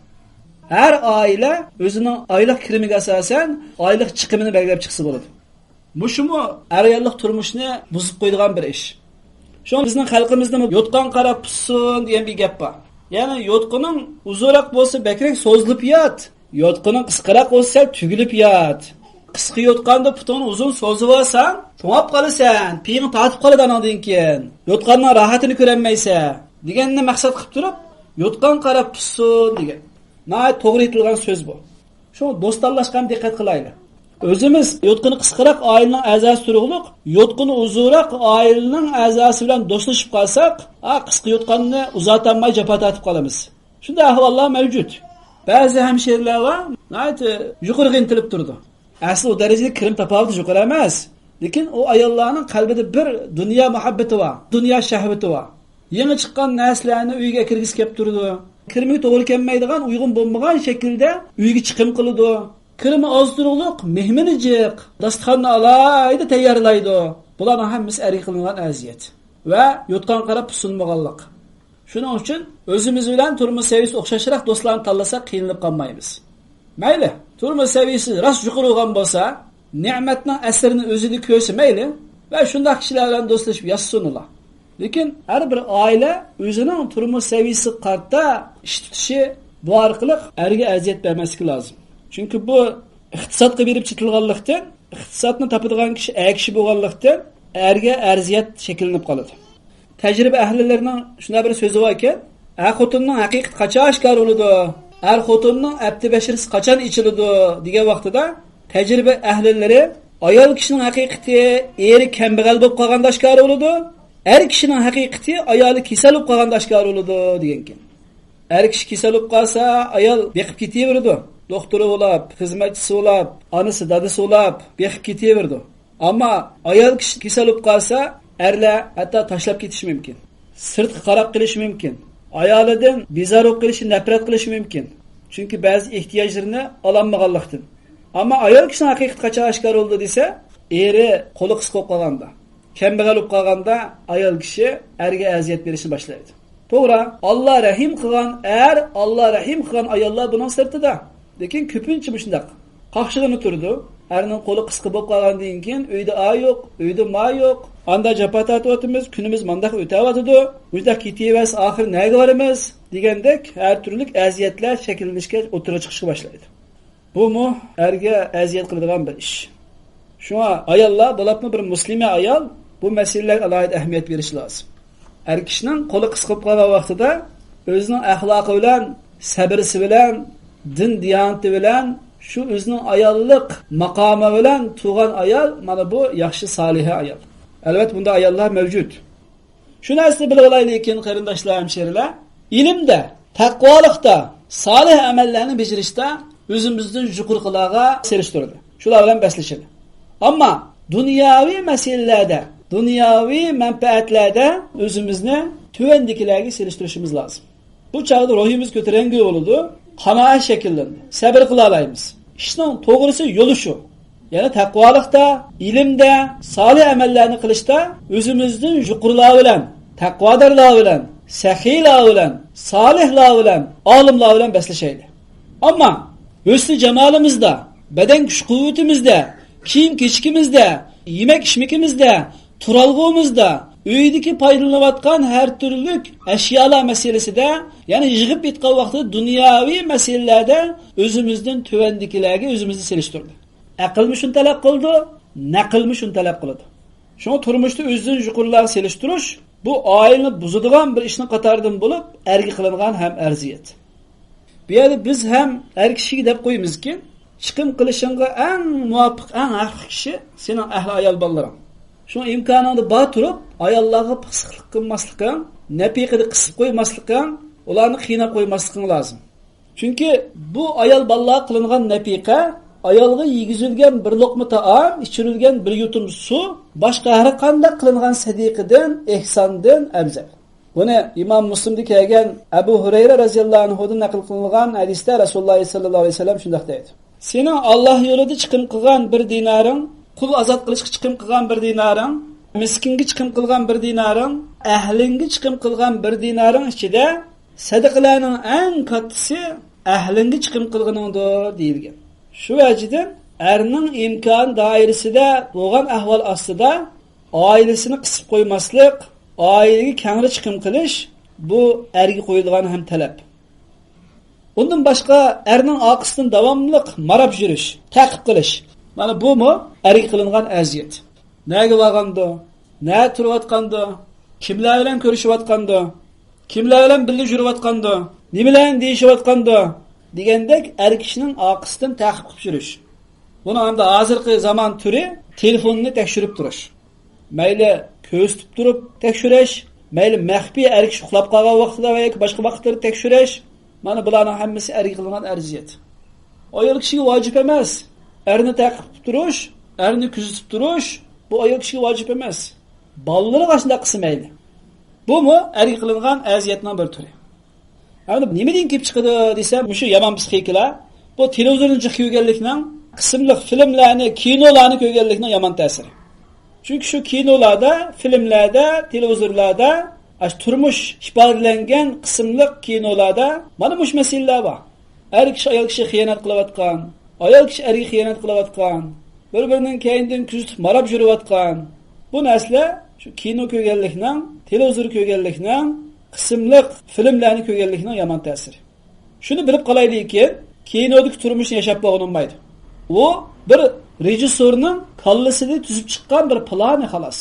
ھەر ئائىلە ئۆزىنىڭ ئايلىق كىرىمىگە ئاساسەن ئايلىق چىقىمىنى بەلگىلەپ چىقسا بولىدۇ. مۇشۇمۇ ئەر-ئاياللىق تۇرمۇشنى بۇزۇپ قويىدىغان بىر ئىش. شۇڭا بىزنىڭ خەلقىمىزدىمۇ «يوتقان قاراپ پۇسسۇن» دېگەن بىر گەپ بار. يەنى يوتقىنىڭ ئۇزۇنراق بولسا بەكرەك سوزۇلۇپ يات، يوتقىنىڭ قىسقىراق بولسا سەل تۈگۈلۈپ يات. قىسقا يوتقاندا پۇتۇڭنى ئۇزۇن سوزۇۋالساڭ، توڭاپ قالىسەن، پېيىڭ تارتىپ قالىدۇ ئاناڭدىن كېيىن. يوتقاننىڭ راھىتىنى كۆرەلمەيسەن، دېگەننى مەقسەت قىلىپ تۇرۇپ، «يوتقان قاراپ پۇسسۇن» دېگەن. ناھايىتى توغرا ئېيتىلغان سۆز بۇ. شۇڭا دوستانلاشقاندا دىققەت قىلايلى. ئۆزىمىز يوتقىنى قىسقىراق ئائىلىنىڭ ئەزاسى تۇرۇقلۇق، يوتقىنى ئۇزۇنراق ئائىلىنىڭ ئەزاسى بىلەن دوستلىشىپ قالساق، ئا، قىسقا يوتقاننى ئۇزارتالماي جاپا تارتىپ قالىمىز. شۇنداق ئەھۋاللار مەۋجۇت. بەزى ھەمشىرىلەر بار، ناھايىتى يۇقىرىغا ئىنتىلىپ تۇرىدۇ. ئەسلى ئۇ دەرىجىدە كىرىم تاپاۋىتى يۇقىرى ئەمەس. لېكىن ئۇ ئاياللارنىڭ قەلبىدە بىر دۇنيا مۇھەببىتى بار، دۇنيا شەھۋىتى بار. يېڭى چىققان نەرسىلەرنى ئۆيگە ئەكىرگۈسى كەپ تۇرىدۇ. كىرىمىگە توغرا كەلمەيدىغان، ئۇيغۇن بولمىغان شەكىلدە ئۆيگە چىقىم قىلىدۇ. كىرىمى ئاز تۇرۇقلۇق، مېھمىنى جىق، داستىخاننى ئالاھىدە تەييارلايدۇ. بۇلارنىڭ ھەممىسى ئەرگە قىلىنغان ئەزىيەت ۋە يوتقان قاراپ پۇسسۇنمىغانلىق. شۇنىڭ ئۈچۈن ئۆزىمىز بىلەن تۇرمۇش سەۋىيىسى ئوخشاشراق دوستلارنى تاللىساق قىينىلىپ قالمايمىز. مەيلى، تۇرمۇش سەۋىيىسى راست يۇقىرى بولغان بولسا، نېمەتنىڭ ئەسىرىنى ئۆزىدە كۆرسە مەيلى ۋە شۇنداق كىشىلەر بىلەن دوستلىشىپ ياشىسۇنلا. لېكىن ھەر بىر ئائىلە ئۆزىنىڭ تۇرمۇش سەۋىيىسىگە قارىتا ئىش تۇتۇشى، بۇ ئارقىلىق ئەرگە ئەزىيەت بەرمەسلىكى لازىم. چۈنكى بۇ ئىقتىسادقا بېرىپ چېتىلغانلىقتىن، ئىقتىسادنى تاپىدىغان كىشى ئەر كىشى بولغانلىقتىن، ئەرگە ئەرزىيەت شەكىللىنىپ قالىدۇ. تەجرىبە ئەھلىلىرىنىڭ شۇنداق بىر سۆزى باركەن، «ئەر خوتۇننىڭ ھەقىقىتى قاچان ئاشكارا بولىدۇ؟ ئەر خوتۇننىڭ ئەپتى بەشىرىسى قاچان ئېچىلىدۇ؟» دېگەن ۋاقتىدا تەجرىبە ئەھلىلىرى، «ئايال كىشىنىڭ ھەقىقىتى ئېرى كەمبەغەل بولۇپ قالغاندا ئاشكارا بولىدۇ، ئەر كىشىنىڭ ھەقىقىتى ئايالى كېسەل بولۇپ قالغاندا ئاشكارا بولىدۇ» دېگەنكەن. ئەر كىشى كېسەل بولۇپ قالسا، ئايال بېقىپ كېتىۋېرىدۇ. دوختۇرى بولاپ، خىزمەتچىسى بولاپ، ئانىسى، دادىسى بولاپ بېقىپ كېتىۋېرىدۇ. ئەمما ئايال كىشى كېسەل بولۇپ قالسا، ئەرلەر ھەتتا تاشلاپ كېتىشى مۇمكىن. سىرتقا قاراپ قېلىشى مۇمكىن. ئايالىدىن بىزار بولۇپ قېلىشى، نەپرەت قىلىشى مۇمكىن. چۈنكى بەزى ئېھتىياجلىرىنى ئالالمىغانلىقتىن. ئەمما ئايال كىشىنىڭ ھەقىقىتى قاچان ئاشكارا بولىدۇ دېسە، ئېرى قولى قىسقا بولۇپ قالغاندا، كەمبەغەل بولۇپ قالغاندا ئايال كىشى ئەرگە ئەزىيەت بېرىشنى باشلايدۇ. توغرا، ئاللا رەھىم قىلغان ئەر، ئاللا رەھىم قىلغان ئاياللار بۇنىڭ سىرتىدا. لېكىن كۆپىنچە مۇشۇنداق. قاقشىغىنى تۇرىدۇ. ئەرنىڭ قولى قىسقا بولۇپ قالغاندىن كېيىن، ئۆيدە ئا يوق، ئۆيدە ما يوق، ئاندا جاپا تارتىۋاتىمىز، كۈنىمىز مانداق ئۆتەۋاتىدۇ، مۇشۇنداق كېتىۋەرسە ئاخىرى نەگە بارىمىز دېگەندەك ھەر تۈرلۈك ئەزىيەتلەر شەكىللىنىشكە، ئوتتۇرىغا چىقىشقا باشلايدۇ. بۇمۇ ئەرگە ئەزىيەت قىلىدىغان بىر ئىش. شۇڭا ئاياللار، بولۇپمۇ بىر مۇسلىمە ئايال بۇ مەسىلىلەرگە ئالاھىدە ئەھمىيەت بېرىشى لازىم. ئەر كىشىنىڭ قولى قىسقا بولۇپ قالغان ۋاقتىدا ئۆزىنىڭ ئەخلاقى بىلەن، سەبرىسى بىلەن، دىن دىيانىتى بىلەن، شۇ ئۆزىنىڭ ئاياللىق ماقامى بىلەن تۇغان ئايال، مانا بۇ ياخشى سالىھە ئايال. ئەلۋەتتە، بۇنداق ئاياللار مەۋجۇت. شۇ نەرسىنى بىلىۋالايلىكىن، قېرىنداشلار، ھەمشىرىلەر، ئىلىمدە، تەقۋالىقتا، سالىھ ئەمەللەرنى بېجىرىشتە ئۆزىمىزدىن يۇقىرىقىلارغا سېلىشتۇرىدۇ. شۇلار بىلەن بەسلىشىدۇ. ئەمما دۇنياۋى مەسىلىلەردە، دۇنياۋى مەنپەئەتلەردە ئۆزىمىزنى تۆۋەندىكىلەرگە سېلىشتۇرۇشىمىز لازىم. بۇ چاغدا روھىمىز كۆتۈرەڭگۈ بولىدۇ، قانائەت شەكىللىنىدۇ، سەبر قىلالايمىز. ئىشنىڭ توغرىسى يولى شۇ. يەنى تەقۋالىقتا، ئىلىمدە، سالىھ ئەمەللەرنى قىلىشتا ئۆزىمىزدىن يۇقىرىلار بىلەن، تەقۋادارلار بىلەن، سەخىيلار بىلەن، سالىھلار بىلەن، ئالىملار بىلەن بەسلىشەيلى. ئەمما ھۆسنى جامالىمىزدا، بەدەن كۈچ قۇۋۋىتىمىزدە، كىيىم كېچىكىمىزدە، يېمەك ئىچمىكىمىزدە، تۇرالغۇمىزدا، ئۆيدىكى پايدىلىنىۋاتقان ھەر تۈرلۈك ئەشيالار مەسىلىسىدە، يەنى يىغىپ ئېيتقان ۋاقتىدا دۇنياۋى مەسىلىلەردە ئۆزىمىزدىن تۆۋەندىكىلەرگە ئۆزىمىزنى سېلىشتۇردى. ئەقىلمۇ شۇنى تەلەپ قىلىدۇ، نەقىلمۇ شۇنى تەلەپ قىلىدۇ. شۇڭا تۇرمۇشتا ئۆزىدىن يۇقىرىلارغا سېلىشتۇرۇش، بۇ ئائىلىنى بۇزىدىغان بىر ئىشنىڭ قاتارىدىن بولۇپ، ئەرگە قىلىنغان ھەم ئەرزىيەت. بۇ يەردە بىز ھەم ئەر كىشىگە دەپ قويىمىزكى، چىقىم قىلىشىڭغا ئەڭ مۇۋاپىق، ئەڭ ھەقلىق كىشى سېنىڭ ئەھلى ئايال بالىلىرىڭ. شۇڭا ئىمكانىڭدا بار تۇرۇپ، ئاياللارغا پىخسىقلىق قىلماسلىقىڭ، نەپىقىدە قىسىپ قويماسلىقىڭ، ئۇلارنى قىيناپ قويماسلىقىڭ لازىم. چۈنكى بۇ ئايال بالىلارغا قىلىنغان نەپىقە، ئايالغا يېگۈزۈلگەن بىر لوقما تائام، ئىچۈرۈلگەن بىر يۇتۇم سۇ باشقا ھەر قانداق قىلىنغان سەدىقىدىن، ئېھساندىن ئەۋزەل. بۇنى ئىمام مۇسلىمدا كەلگەن ئەبۇ ھۇرەيرە رەزىياللاھۇ ئەنھۇدىن نەقىل قىلىنغان ھەدىستە رەسۇلۇللاھ سەللەللاھۇ ئەلەيھى ۋەسەللەم شۇنداق دەيدۇ: سېنىڭ ئاللاھ يولىدا چىقىم قىلغان بىر دىنارىڭ، قۇل ئازاد قىلىشقا چىقىم قىلغان بىر دىنارىڭ، مىسكىنگە چىقىم قىلغان بىر دىنارىڭ، ئەھلىڭگە چىقىم قىلغان بىر دىنارىڭ ئىچىدە سەدىقىلەرنىڭ ئەڭ كاتتىسى ئەھلىڭگە چىقىم قىلغىنىڭدۇر، دېيىلگەن. شۇ ۋەجىدىن ئەرنىڭ ئىمكان دائىرىسىدە بولغان ئەھۋال ئاستىدا ئائىلىسىنى قىسىپ قويماسلىق، ئائىلىگە كەڭرى چىقىم قىلىش، بۇ ئەرگە قويۇلغان ھەم تەلەپ. ئۇندىن باشقا ئەرنىڭ ئارقىسىدىن داۋاملىق ماراپ يۈرۈش، تەقىب قىلىش، مانا بۇمۇ ئەرگە قىلىنغان ئەزىيەت. نەگە بارغاندۇ؟ نەدە تۇرۇۋاتقاندۇ؟ كىملەر بىلەن كۆرۈشۈۋاتقاندۇ؟ كىملەر بىلەن بىللە يۈرۈۋاتقاندۇ؟ نېمىلەرنى دېيىشىۋاتقاندۇ؟ دېگەندەك ئەر كىشىنىڭ ئارقىسىدىن تەقىب قىلىپ يۈرۈش. بۇنى ئەمدى ھازىرقى زامان تۈرى تېلېفوننى تەكشۈرۈپ تۇرۇش. مەيلى كۆرسىتىپ تۇرۇپ تەكشۈرۈش، مەيلى مەخپىي ئەر كىشى ئۇخلاپ قالغان ۋاقتىدا ۋە ياكى باشقا ۋاقىتلىرى تەكشۈرۈش. مانا بۇلارنىڭ ھەممىسى ئەرگە قىلىنغان ئەرزىيەت. ئايال كىشىگە ۋاجىپ ئەمەس. ئەرنى تەقىب قىلىپ تۇرۇش، ئەرنى كۆزىتىپ تۇرۇش، بۇ ئايال كىشىگە ۋاجىپ ئەمەس. بالىلىرىغا شۇنداق قىلسا مەيلى. بۇمۇ ئەرگە قىلىنغان ئەزىيەتنىڭ بىر تۈرى. ئەمدى نېمىدىن كېلىپ چىقىدۇ دېسە، مۇشۇ يامان پسىخىكىلار، بۇ تېلېۋىزورنى جىق كۆرگەنلىكنىڭ، قىسىملىق فىلىملەرنى، كىنولارنى كۆرگەنلىكنىڭ يامان تەسىرى. چۈنكى شۇ كىنولاردا، فىلىملەردە، تېلېۋىزورلاردا، ئاشۇ تۇرمۇش ئىپادىلەنگەن قىسىملىق كىنولاردا مانا مۇشۇ مەسىلىلەر بار. ئەر كىشى ئايال كىشىگە خىيانەت قىلىۋاتقان، ئايال كىشى ئەرگە خىيانەت قىلىۋاتقان، بىر-بىرىنىڭ كەينىدىن كۆزىتىپ ماراپ يۈرۈۋاتقان. بۇ نەرسىلەر شۇ كىنو كۆرگەنلىكنىڭ، تېلېۋىزور كۆرگەنلىكنىڭ، قىسىملىق فىلىملەرنى كۆرگەنلىكنىڭ يامان تەسىرى. شۇنى بىلىپ قالايلىكىن، كىنودىكى تۇرمۇشنى ياشاپ بولغىلى بولمايدۇ. ئۇ بىر رېژىسسورنىڭ كاللىسىدا تۈزۈپ چىققان بىر پىلانى، خالاس.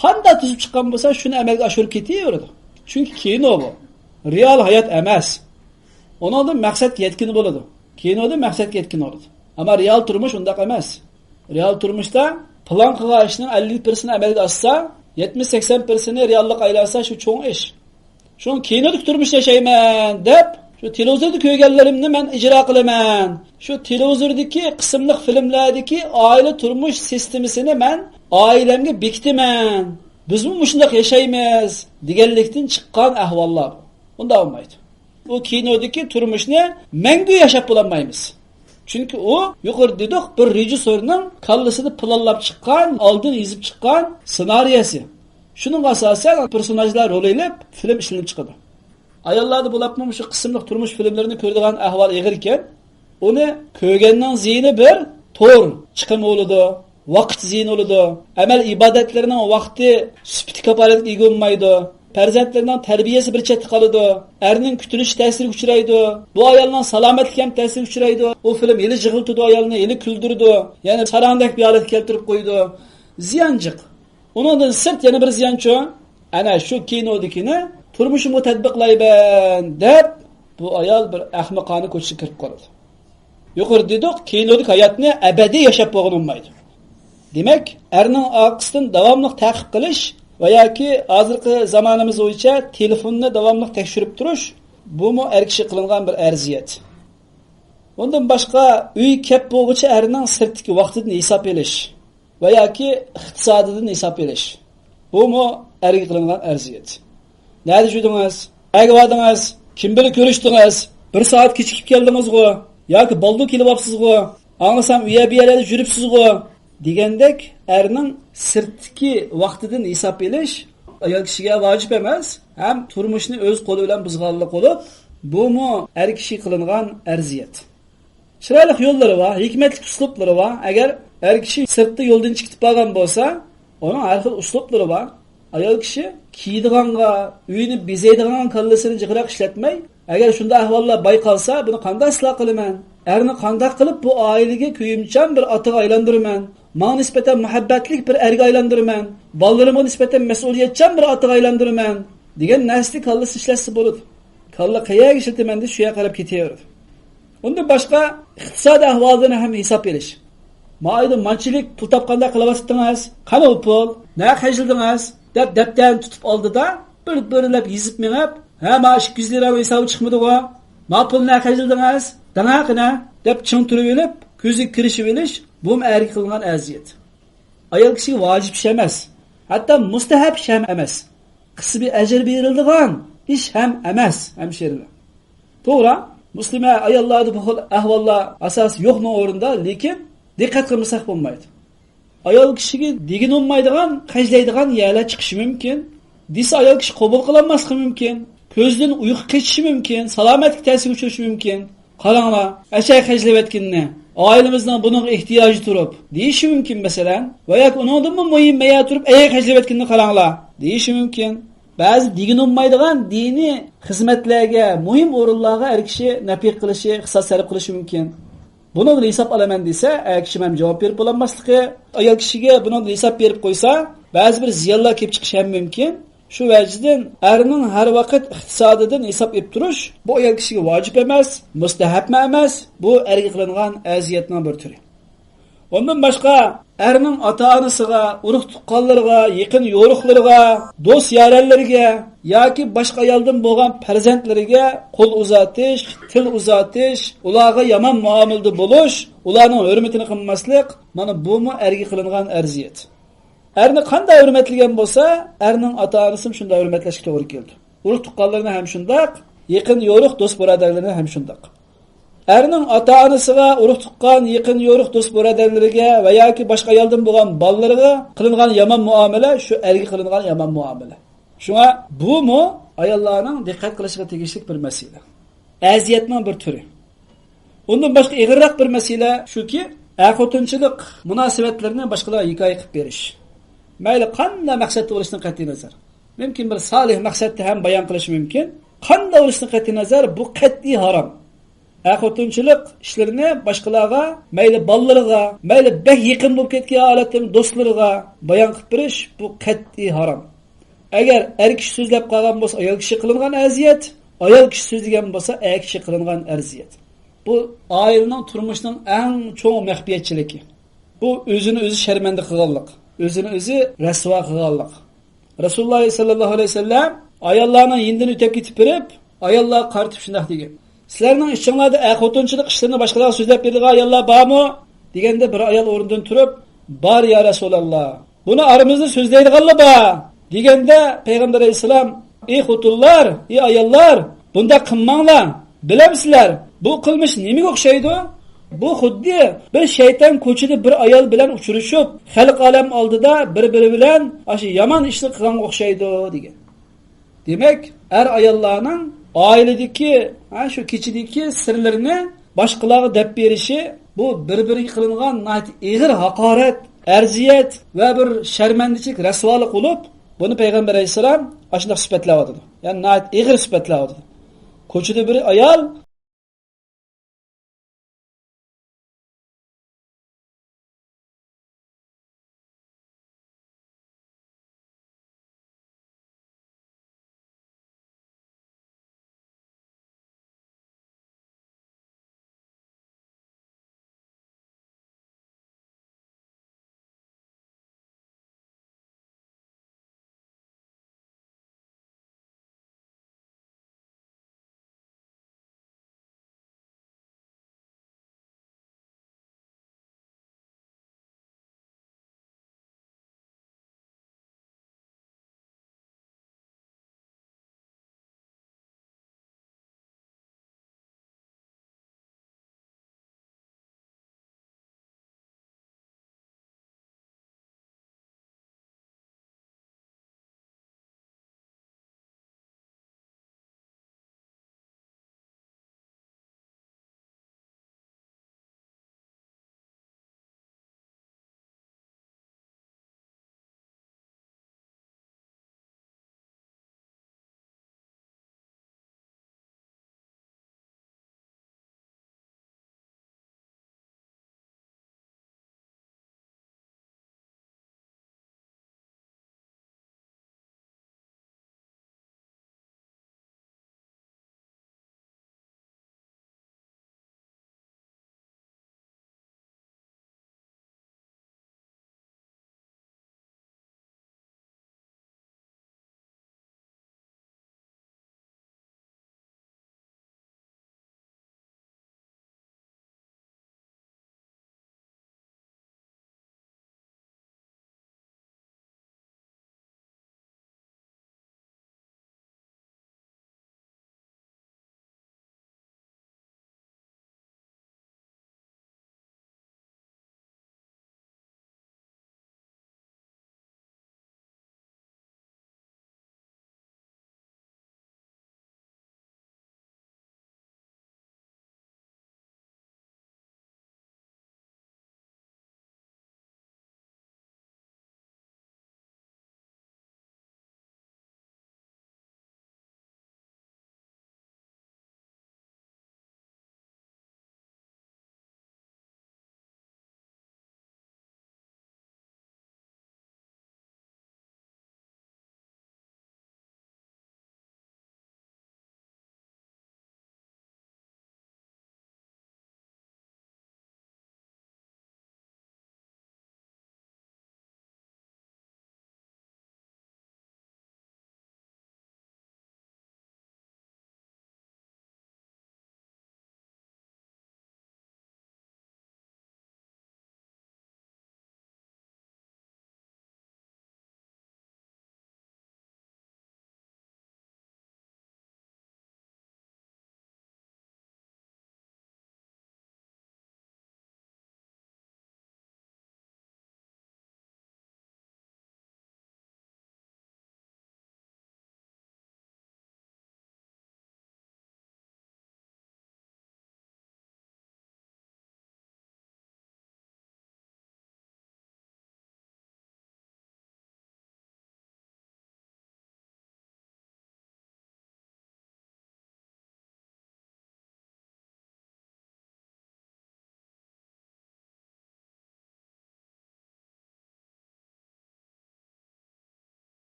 قانداق تۈزۈپ چىققان بولسا، شۇنى ئەمەلگە ئاشۇرۇپ كېتىۋېرىدۇ. چۈنكى كىنو بۇ. رېئال ھايات ئەمەس. ئۇنىڭدىن مەقسەتكە يەتكىلى بولىدۇ. كىنودىن مەقسەتكە يەتكىلى بولىدۇ. ئەمما رېئال تۇرمۇش ئۇنداق ئەمەس. رېئال تۇرمۇشتا پىلان قىلغان ئىشنىڭ ئەللىك پىرسېنتىنى ئەمەلگە ئاشسا، يەتمىش، سەكسەن پىرسېنتىنى رېئاللىققا ئايلانسا، شۇ چوڭ ئىش. شۇڭا كىنودىكى تۇرمۇشنى ياشايمەن دەپ، شۇ تېلېۋىزوردا كۆرگەنلىرىمنى مەن ئىجرا قىلىمەن. شۇ تېلېۋىزوردىكى قىسىملىق فىلىملەردىكى ئائىلە تۇرمۇش سىستېمىسىنى مەن ئائىلەمگە بېكىتىمەن. بىزمۇ مۇشۇنداق ياشايمىز دېگەنلىكتىن چىققان ئەھۋاللار بۇ. ئۇنداق بولمايدۇ. بۇ كىنودىكى تۇرمۇشنى مەڭگۈ ياشاپ بولالمايمىز. چۈنكى ئۇ، يۇقىرىدا دېدۇق، بىر رېژىسسورنىڭ كاللىسىدا پىلانلاپ چىققان، ئالدىن يېزىپ چىققان سېنارىيەسى. شۇنىڭغا ئاساسەن پېرسوناژلار رول ئېلىپ، فىلىم ئىشلىنىپ چىقىدۇ. ئاياللاردا بولۇپمۇ مۇشۇ قىسىملىق تۇرمۇش فىلىملىرىنى كۆرىدىغان ئەھۋال ئېغىر ئىكەن. ئۇنى كۆرگەننىڭ زىيىنى بىر، تور چىقىمى بولىدۇ، ۋاقىت زىيىنى بولىدۇ، ئەمەل ئىبادەتلىرىنىڭ ۋاقتى سۈپىتى كاپالەتكە ئىگە بولمايدۇ، پەرزەنتلىرىنىڭ تەربىيەسى بىر چەتتە قالىدۇ، ئەرنىڭ كۈتۈنۈش تەسىرىگە ئۇچرايدۇ، بۇ ئايالنىڭ سالامەتلىكى ھەم تەسىرگە ئۇچرايدۇ. ئۇ فىلىم ھېلى يىغلىتىدۇ ئايالنى، ھېلى كۈلدۈرىدۇ، يەنە ساراڭدەك بىر ھالەتكە كەلتۈرۈپ قويىدۇ. زىيانچىق. ئۇنىڭدىن سىرت يەنە بىر زىيانچۇ، ئەنە شۇ كىنودىكىنى تۇرمۇشۇمغا تەتبىقلايمەن دەپ، بۇ ئايال بىر ئەخمىقانە كوچىسىغا كىرىپ قالىدۇ. يۇقىرىدا دېدۇق، كىنودىكى ھاياتنى ئەبەدىي ياشاپ بولغىلى بولمايدۇ. دېمەك، ئەرنىڭ ئارقىسىدىن داۋاملىق تەقىب قىلىش ۋە ياكى ھازىرقى زامانىمىز بويىچە تېلېفوننى داۋاملىق تەكشۈرۈپ تۇرۇش، بۇمۇ ئەر كىشى قىلىنغان بىر ئەرزىيەت. ئۇندىن باشقا، ئۆيگە كەپ بولغۇچە ئەرنىڭ سىرتتىكى ۋاقتىدىن ھېساب ئېلىش ۋە ياكى ئىقتىسادىدىن ھېساب ئېلىش، بۇمۇ ئەرگە قىلىنغان ئەرزىيەت. نەدە جۈدىڭىز؟ نەگە باردىڭىز؟ كىم بىلەن كۆرۈشتىڭىز؟ بىر سائەت كېچىكىپ كەلدىڭىزغۇ؟ ياكى بالدۇر كېلىۋاپسىزغۇ؟ ئاڭلىسام، ئۇ يەر بۇ يەرلەردە يۈرۈپسىزغۇ؟ دېگەندەك، ئەرنىڭ سىرتتىكى ۋاقتىدىن ھېساب ئېلىش ئايال كىشىگە ۋاجىپ ئەمەس، ھەم تۇرمۇشنى ئۆز قولى بىلەن بۇزغانلىق بولۇپ، بۇمۇ ئەر كىشىگە قىلىنغان ئەرزىيەت. چىرايلىق يوللىرى بار، ھېكمەتلىك ئۇسلۇبلىرى بار. ئەگەر ئەر كىشى سىرتتا يولدىن چىقىپ بارغان بولسا، ئۇنىڭ ھەر خىل ئۇسلۇبلىرى بار. ئايال كىشى كىيىدىغانغا، ئۆينى بېزەيدىغانغا كاللىسىنى جىقراق ئىشلەتمەي، ئەگەر شۇنداق ئەھۋاللار بايقالسا، بۇنى قانداق ئىسلاھ قىلىمەن؟ ئەرنى قانداق قىلىپ بۇ ئائىلىگە كۆيۈمچان بىر ئاتىغا ئايلاندۇرىمەن؟ ماڭا نىسبەتەن مۇھەببەتلىك بىر ئەرگە ئايلاندۇرىمەن؟ بالىلىرىمغا نىسبەتەن مەسئۇلىيەتچان بىر ئاتىغا ئايلاندۇرىمەن؟ دېگەن نەرسىدە كاللىسىنى ئىشلەتسە بولىدۇ. كاللا قەيەرگە ئىشلىتىمەن دېسە، شۇ يەرگە قاراپ كېتىۋېرىدۇ. ئۇندىن باشقا ئىقتىسادىي ئەھۋالدىن ھەم ھېساب ئېلىش. ما ئايدا مانچىلىك پۇل تاپقاندەك قىلىۋاتىتىڭىز، قانا ئۇ پۇل، نەگە خەجلىدىڭىز؟ دەپ دەپتەرنى تۇتۇپ ئالدىدا بىر بىرلەپ يېزىپ مېڭىپ، ھە، ما ئىككى يۈز لىرا ھېسابى چىقمىدىغۇ، ما پۇل نەگە خەجلىدىڭىز، دەڭە قېنى، دەپ چىڭ تۇرۇۋېلىپ، كۆزىگە كىرىشىۋېلىش، بۇمۇ ئەرگە قىلىنغان ئەزىيەت. ئايال كىشىگە ۋاجىپ ئىش ئەمەس، ھەتتا مۇستەھەپ ئىش ھەم ئەمەس. قىسمى ئەجىر بېرىلىدىغان ئىش ھەم ئەمەس، ھەمشىرىلەر. توغرا، مۇسلىمە ئاياللاردا بۇ خىل ئەھۋاللار ئاساسى يوقنىڭ ئورنىدا، لېكىن دىققەت قىلمىساق بولمايدۇ. ئايال كىشىگە دېگىنى بولمايدىغان، خەجلەيدىغان يەرلەر چىقىشى مۇمكىن. دېسە، ئايال كىشى قوبۇل قىلالماسلىقى مۇمكىن. كۆزىدىن ئۇيقۇ قېچىشى مۇمكىن، سالامەتلىك تەسىرگە ئۇچرىشى مۇمكىن. قاراڭلار، ئەشەگە خەجلەۋەتكىنىنى، ئائىلىمىزنىڭ بۇنىڭغا ئېھتىياجى تۇرۇپ، دېيىشى مۇمكىن، مەسىلەن. ۋە ياكى ئۇنىڭدىنمۇ مۇھىم مەيەر تۇرۇپ، ئەيەگە خەجلەۋەتكىنىنى قاراڭلار، دېيىشى مۇمكىن. بەزى دېگىنى بولمايدىغان دىنىي خىزمەتلەرگە، مۇھىم ئورۇنلارغا ئەر كىشى نەپىقە قىلىشى، ئىقتىساد سەرپ قىلىشى مۇمكىن. بۇنىڭدىن ھېساب ئالىمەن دېسە، ئەر كىشى ھەم جاۋاب بېرىپ بولالماسلىقى، ئايال كىشىگە بۇنىڭدىن ھېساب بېرىپ قويسا، بەزى بىر زىيانلار كېلىپ چىقىشى ھەم مۇمكىن. شۇ ۋەجىدىن ئەرنىڭ ھەر ۋاقىت ئىقتىسادىدىن ھېساب ئېلىپ تۇرۇش، بۇ ئايال كىشىگە ۋاجىپ ئەمەس، مۇستەھەپمۇ ئەمەس، بۇ ئەرگە قىلىنغان ئەزىيەتنىڭ بىر تۈرى. ئۇندىن باشقا، ئەرنىڭ ئاتا-ئانىسىغا، ئۇرۇق-تۇغقانلىرىغا، يېقىن يورۇقلىرىغا، دوست-يارەنلىرىگە ياكى باشقا ئايالدىن بولغان پەرزەنتلىرىگە قول ئۇزاتىش، تىل ئۇزاتىش، ئۇلارغا يامان مۇئامىلىدە بولۇش، ئۇلارنىڭ ھۆرمىتىنى قىلماسلىق، مانا بۇمۇ ئەرگە قىلىنغان ئەرزىيەت. ئەرنى قانداق ھۆرمەتلىگەن بولسا، ئەرنىڭ ئاتا-ئانىسىنى شۇنداق ھۆرمەتلەشكە توغرا كېلىدۇ. ئۇرۇق-تۇغقانلىرىنى ھەم شۇنداق، يېقىن يورۇق دوست-بۇرادەرلىرىنى ھەم شۇنداق. ئەرنىڭ ئاتا-ئانىسىغا، ئۇرۇق-تۇغقان، يېقىن يورۇق دوست-بۇرادەرلىرىگە ۋە ياكى باشقا ئايالدىن بولغان بالىلىرىغا قىلىنغان يامان مۇئامىلە شۇ ئەرگە قىلىنغان يامان مۇئامىلە. شۇڭا بۇمۇ ئاياللارنىڭ دىققەت قىلىشىغا تېگىشلىك بىر مەسىلە. ئەزىيەتنىڭ بىر تۈرى. ئۇندىن باشقا ئېغىرراق بىر مەسىلە شۇكى، ئەر-خوتۇنچىلىق مۇناسىۋەتلىرىنى باشقىلارغا ھېكايە قىلىپ بېرىش. مەيلى قانداق مەقسەتتە بولۇشىدىن قەتئىينەزەر. مۇمكىن، بىر سالىھ مەقسەتتە ھەم بايان قىلىشى مۇمكىن. قانداق بولۇشىدىن قەتئىينەزەر، بۇ قەتئىي ھارام. ئەر-خوتۇنچىلىق ئىشلىرىنى باشقىلارغا، مەيلى بالىلىرىغا، مەيلى بەك يېقىن بولۇپ كەتكەن ھالەتتىمۇ دوستلىرىغا بايان قىلىپ بېرىش، بۇ قەتئىي ھارام. ئەگەر ئەر كىشى سۆزلەپ قالغان بولسا، ئايال كىشى قىلىنغان ئەزىيەت، ئايال كىشى سۆزلىگەن بولسا، ئەر كىشى قىلىنغان ئەرزىيەت. بۇ ئائىلىنىڭ، تۇرمۇشنىڭ ئەڭ چوڭ مەخپىيەتچىلىكى. بۇ ئۆزىنى ئۆزى شەرمەندە قىلغانلىق، ئۆزىنى ئۆزى رەسۋا قىلغانلىق. رەسۇلۇللاھ سەللەللاھۇ ئەلەيھى ۋەسەللەم ئاياللارنىڭ يېنىدىن ئۆتۈپ كېتىپ بېرىپ، ئاياللارغا قارىتىپ شۇنداق دېگەن: «سىلەرنىڭ ئىچىڭلاردا ئەر-خوتۇنچىلىق ئىشلىرىنى باشقىلارغا سۆزلەپ بېرىدىغان ئاياللار بارمۇ؟» دېگەندە، بىر ئايال ئورنىدىن تۇرۇپ: «بار، يا رەسۇلاللاھ، بۇنى ئارىمىزدا سۆزلەيدىغانلا بار» دېگەندە، پەيغەمبەر ئەلەيھىسسالام: «ئى خوتۇنلار، ئى ئاياللار، بۇنداق قىلماڭلار. بىلەمسىلەر، بۇ قىلمىش نېمىگە ئوخشايدۇ؟ بۇ خۇددى بىر شەيتان كوچىدا بىر ئايال بىلەن ئۇچرىشىپ، خەلق ئالەم ئالدىدا بىر-بىرى بىلەن ئاشۇ يامان ئىشنى قىلغانغا ئوخشايدۇ» دېگەن. دېمەك، ئەر-ئاياللارنىڭ ئائىلىدىكى، ھە، شۇ كېچىدىكى سىرلىرىنى باشقىلارغا دەپ بېرىشى، بۇ بىر-بىرىگە قىلىنغان ناھايىتى ئېغىر ھاقارەت، ئەرزىيەت ۋە بىر شەرمەندىچىلىك، رەسۋالىق بولۇپ، بۇنى پەيغەمبەر ئەلەيھىسسالام ئاشۇنداق سۈپەتلەۋاتىدۇ. يەنى ناھايىتى ئېغىر سۈپەتلەۋاتىدۇ. كوچىدا بىر ئايال